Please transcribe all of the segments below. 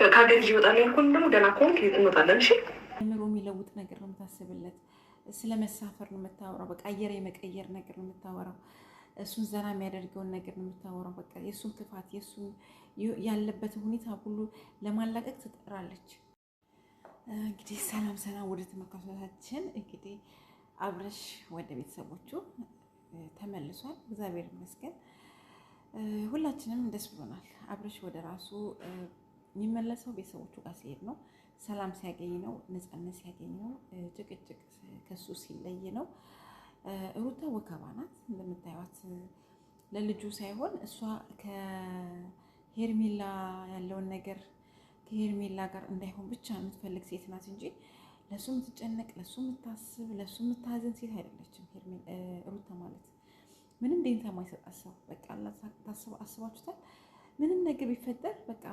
ከሀገር ይዤ እወጣለሁ ያልኩህን ደግሞ ደህና ከሆንክ እንወጣለን። እሺ አእምሮ የሚለውጥ ነገር ነው የምታስብለት። ስለ መሳፈር ነው የምታወራው። በቃ አየር የመቀየር ነገር ነው የምታወራው። እሱን ዘና የሚያደርገውን ነገር ነው የምታወራው። በቃ የእሱን ክፋት የእሱን ያለበትን ሁኔታ ሁሉ ለማላቀቅ ትጥራለች። እንግዲህ ሰላም ሰላም፣ ወደ ተመልካቾቻችን እንግዲህ አብርሽ ወደ ቤተሰቦቹ ተመልሷል። እግዚአብሔር ይመስገን፣ ሁላችንም ደስ ብሎናል። አብርሽ ወደ ራሱ የሚመለሰው ቤተሰቦቹ ጋር ሲሄድ ነው። ሰላም ሲያገኝ ነው። ነፃነት ሲያገኝ ነው። ጭቅጭቅ ከሱ ሲለይ ነው። ሩታ ወከባ ናት እንደምታዩት፣ ለልጁ ሳይሆን እሷ ከሄርሜላ ያለውን ነገር ከሄርሜላ ጋር እንዳይሆን ብቻ የምትፈልግ ሴት ናት እንጂ ለእሱ የምትጨነቅ፣ ለእሱ የምታስብ፣ ለእሱ የምታዝን ሴት አይደለችም ሩታ ማለት። ምንም ደንታ ማይሰጣት ሰው በቃ አስባችሁታል። ምንም ነገር ቢፈጠር በቃ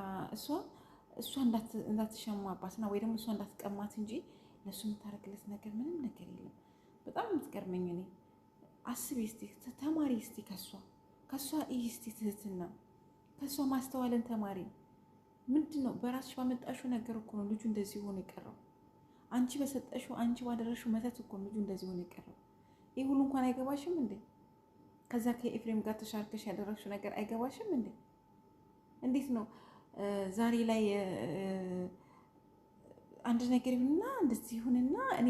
እሷ እንዳትሸማባትና ወይ ደግሞ እሷ እንዳትቀማት እንጂ ለእሱ የምታደርግለት ነገር ምንም ነገር የለም። በጣም የምትገርመኝ እኔ። አስቢ እስቲ፣ ተማሪ እስቲ ከሷ ይህ እስቲ ትህትና ከሷ ማስተዋልን ተማሪ። ምንድን ነው በራስሽ ባመጣሽው ነገር እኮ ነው ልጁ እንደዚህ ሆኖ የቀረው። አንቺ በሰጠሽው፣ አንቺ ባደረሽው መተት እኮ ነው ልጁ እንደዚህ ሆኖ የቀረው። ይህ ሁሉ እንኳን አይገባሽም እንዴ? ከዛ ከኤፍሬም ጋር ተሻርከሽ ያደረግሽው ነገር አይገባሽም እንዴ? እንዴት ነው ዛሬ ላይ አንድ ነገር ይሁንና እንደዚህ ይሁንና እኔ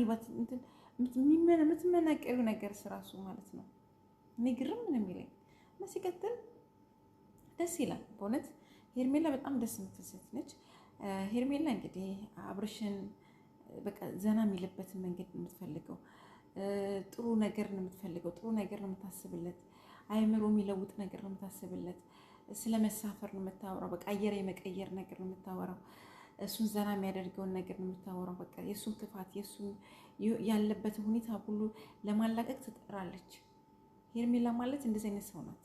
የምትመናቀሪው ነገር ስራሱ ማለት ነው። እኔ ግርም ነው የሚለኝ። እና ሲቀጥል ደስ ይላል በእውነት፣ ሄርሜላ በጣም ደስ የምትል ሴት ነች። ሄርሜላ እንግዲህ አብርሽን በቃ ዘና የሚልበትን መንገድ ነው የምትፈልገው። ጥሩ ነገር ነው የምትፈልገው። ጥሩ ነገር ነው የምታስብለት። አይምሮ የሚለውጥ ነገር ነው የምታስብለት። ስለ መሳፈር ነው የምታወራው። በቃ አየር የመቀየር ነገር ነው የምታወራው። እሱን ዘና የሚያደርገውን ነገር ነው የምታወራው። በቃ የእሱን ክፋት የእሱን ያለበትን ሁኔታ ሁሉ ለማላቀቅ ትጥራለች። ሄርሜላ ማለት እንደዚህ አይነት ሰው ናት።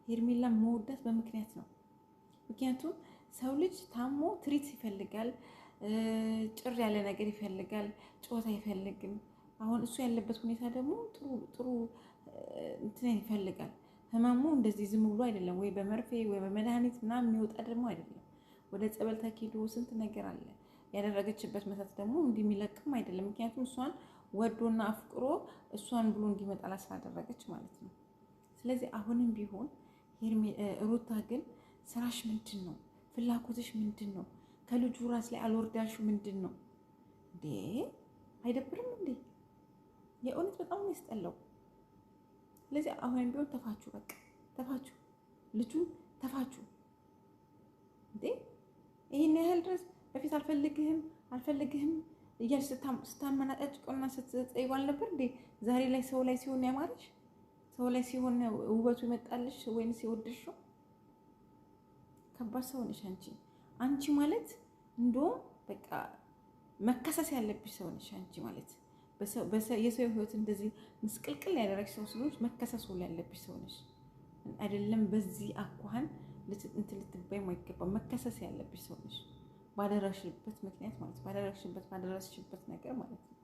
ሄርሜላ መወዳት በምክንያት ነው። ምክንያቱም ሰው ልጅ ታሞ ትሪት ይፈልጋል፣ ጭር ያለ ነገር ይፈልጋል፣ ጨዋታ አይፈልግም። አሁን እሱ ያለበት ሁኔታ ደግሞ ጥሩ ጥሩ እንትን ይፈልጋል። ህመሙ እንደዚህ ዝም ብሎ አይደለም፣ ወይ በመርፌ ወይ በመድኃኒት ምናምን የሚወጣ ደግሞ አይደለም። ወደ ጸበል ተኪዶ ስንት ነገር አለ። ያደረገችበት መተት ደግሞ እንዲህ የሚለቅም አይደለም። ምክንያቱም እሷን ወዶና አፍቅሮ እሷን ብሎ እንዲመጣ ስላደረገች ማለት ነው። ስለዚህ አሁንም ቢሆን ሩታ ግን ስራሽ ምንድን ነው? ፍላጎትሽ ምንድን ነው? ከልጁ ራስ ላይ አልወርዳልሽው ምንድን ነው እንዴ? አይደብርም እንዴ? የእውነት በጣም ነው ያስጠላው። ስለዚህ አሁንም ቢሆን ተፋችሁ፣ በቃ ተፋችሁ፣ ልጁን ተፋችሁ እንዴ። ይህን ያህል ድረስ በፊት አልፈልግህም አልፈልግህም እያልሽ ስታመናጫጭቀውና ስትጠይቁ አልነበር እንዴ? ዛሬ ላይ ሰው ላይ ሲሆን ያማረሽ፣ ሰው ላይ ሲሆን ውበቱ ይመጣልሽ ወይንስ የወደድሽው? ከባድ ሰው ነሽ አንቺ። አንቺ ማለት እንደውም በቃ መከሰስ ያለብሽ ሰው ነሽ አንቺ ማለት። የሰው ሕይወት እንደዚህ ምስቅልቅል ያደረግሽ ሰው ስለሆንሽ መከሰስ ሁሉ ያለብሽ ሰው ነሽ። አይደለም በዚህ አኳኋን እንትን ልትባይም አይገባም። መከሰስ ያለብሽ ሰው ነሽ፣ ባደረግሽበት ምክንያት ማለት ባደረግሽበት ባደረስሽበት ነገር ማለት ነው።